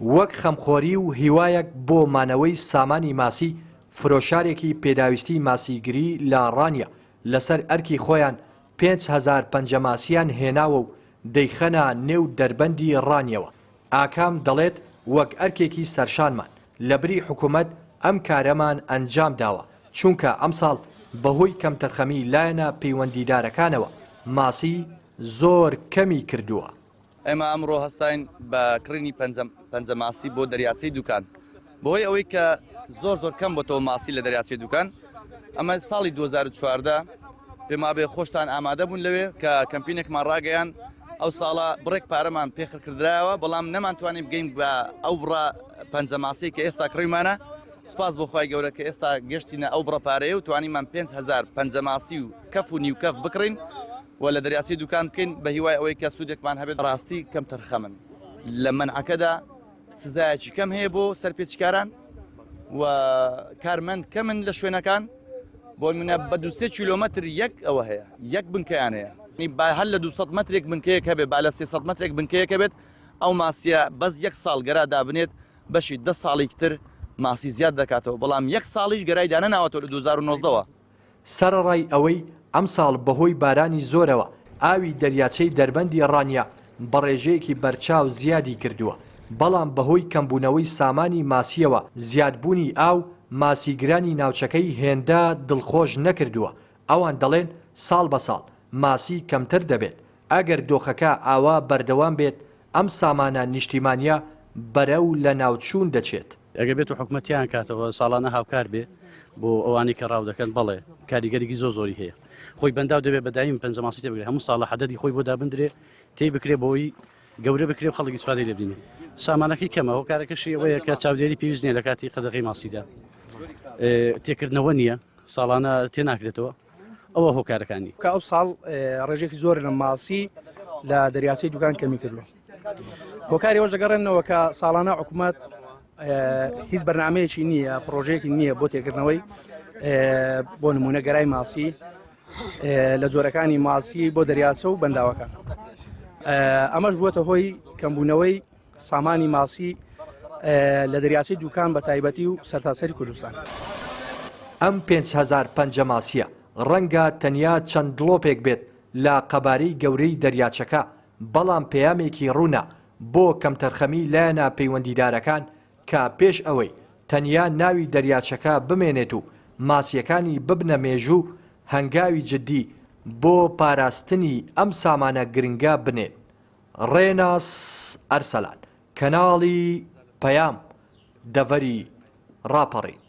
وەک خەمخۆری و هیوایەک بۆ مانەوەی سامانی ماسی، فرۆشارێکی پێداویستی ماسیگری لە ڕانیە لەسەر ئەرکی خۆیان 5000 پەنجەماسییان هێناوە و دەیخەنە نێو دەربەندی ڕانیەوە. ئاکام دەڵێت وەک ئەرکێکی سەرشانمان لەبری حکومەت ئەم کارەمان ئەنجامداوە، چونکە ئەمساڵ بەهۆی کەمتەرخەمی لایەنە پەیوەندیدارەکانەوە ماسی زۆر کەمی کردووە. ئێمە ئەمڕۆ هەستاین بە کڕینی پەنجە ماسی بۆ دەریاچەی دوکان بەهۆی ئەوەی کە زۆر زۆر کەم بۆتەوە ماسی لە دەریاچەی دوکان ئەمە ساڵی 2014 پێمابێ خۆشتان ئامادە بوون لەوێ کە کەمپینێکمان ڕاگەیان ئەو ساڵە بڕێک پارەمان پێخرکردرایەوە بەڵام نەمانتوانی بگەین بە ئەو بڕە پەنجە ماسی کە ئێستا کڕیمانە سپاس بۆ خوای گەورە کە ئێستا گەشتینە ئەو بڕە پارەیە و توانیمان 5000 پەنجە ماسی و کەف و نیو کەف بکڕین و لە دەریاچەی دوکان بکەین بە هیوای ئەوەی کە سوودێکمان هەبێت ڕاستی کەم تەرخەمن لە مەنعەکەدا سزایەکی کەم هەیە بۆ سەرپێچکاران و کارمەند کەمن لە شوێنەکان بۆ منە بە دوسێ کیلۆمەتر یەک ئەوە هەیە یەک بنکەیان هەیە با هەر لە 200 مترێک بنکەیەک هەبێ با لە 300 مترێک بنکەیەک هەبێت ئەو ماسیە بەس یەک ساڵ گەرا دابنێت بەشی دە ساڵیک تر ماسی زیاد دەکاتەوە بەڵام یەک ساڵیش گەرای دانەناوەتەوە لە 2019ەوە. سەرەڕای ئەوەی ئەمساڵ بەهۆی بارانی زۆرەوە ئاوی دەریاچەی دەربەندی ڕانیە بەڕێژەیەکی بەرچاو زیادی کردووە، بەڵام بەهۆی کەمبوونەوەی سامانی ماسییەوە زیادبوونی ئاو ماسیگرانی ناوچەکەی هێندە دڵخۆش نەکردووە، ئەوان دەڵێن ساڵ بە ساڵ ماسی کەمتر دەبێت، ئەگەر دۆخەکە ئاوا بەردەوام بێت ئەم سامانە نیشتیمانییە بەرەو لەناوچوون دەچێت. ئەگەر بێت و حکومەت تیان کاتەوە ساڵانە هاوکار بێ بۆ ئەوانەی کە ڕاو دەکەن بەڵێ کاریگەریی زۆر زۆری هەیە خۆی بەنداو دەبێت بە دایم پەنجەماسی تێ بگرێت هەموو ساڵە حەدەدی خۆی بۆ دابندرێ تێی بکرێ بۆی گەورە بکرێ و خەڵک ئیسفادەی لێ بینێ سامانەکەی کەمە هۆکارەکەشی ئەوەیە کە چاودێری پێویست نییە لە کاتی قەدەغەی ماسیدا تێکردنەوە نییە ساڵانە تێ ناکرێتەوە ئەوە هۆکارەکانی. کە ئەو ساڵ ڕێژێکی زۆر لە ماسی لە دەریاچەی دوکان کەمی کردووە هۆکاری ئەوەش دەگەڕێنەوە کە ساڵانە حکوومەت هیچ بەرنمەیەکی نییە پرۆژەیەکی نییە بۆ تێکردنەوەی بۆ نمونە گەرای ماسی لە جۆرەکانی ماسی بۆ دەریاچە و بەنداوەکان ئەمەش بووەتە هۆی کەمبوونەوەی سامانی ماسی لە دەریاچەی دوکان بە تایبەتی و سەرتاسەری کوردستان. ئەم 5000 پەنجە ماسییە ڕەنگە تەنیا چەند دڵۆپێک بێت لە قەبارەی گەورەی دەریاچەکە، بەڵام پەیامێکی ڕوونە بۆ کەمتەرخەمی لایەنە پەیوەندیدارەکان کە پێش ئەوەی تەنیا ناوی دەریاچەکە بمێنێت و ماسییەکانی ببنە مێژوو، هەنگاوی جددی بۆ پاراستنی ئەم سامانە گرنگە بنێن. ڕێناس ئەرسەلان، کەناڵی پەیام، دەڤەری ڕاپەڕین.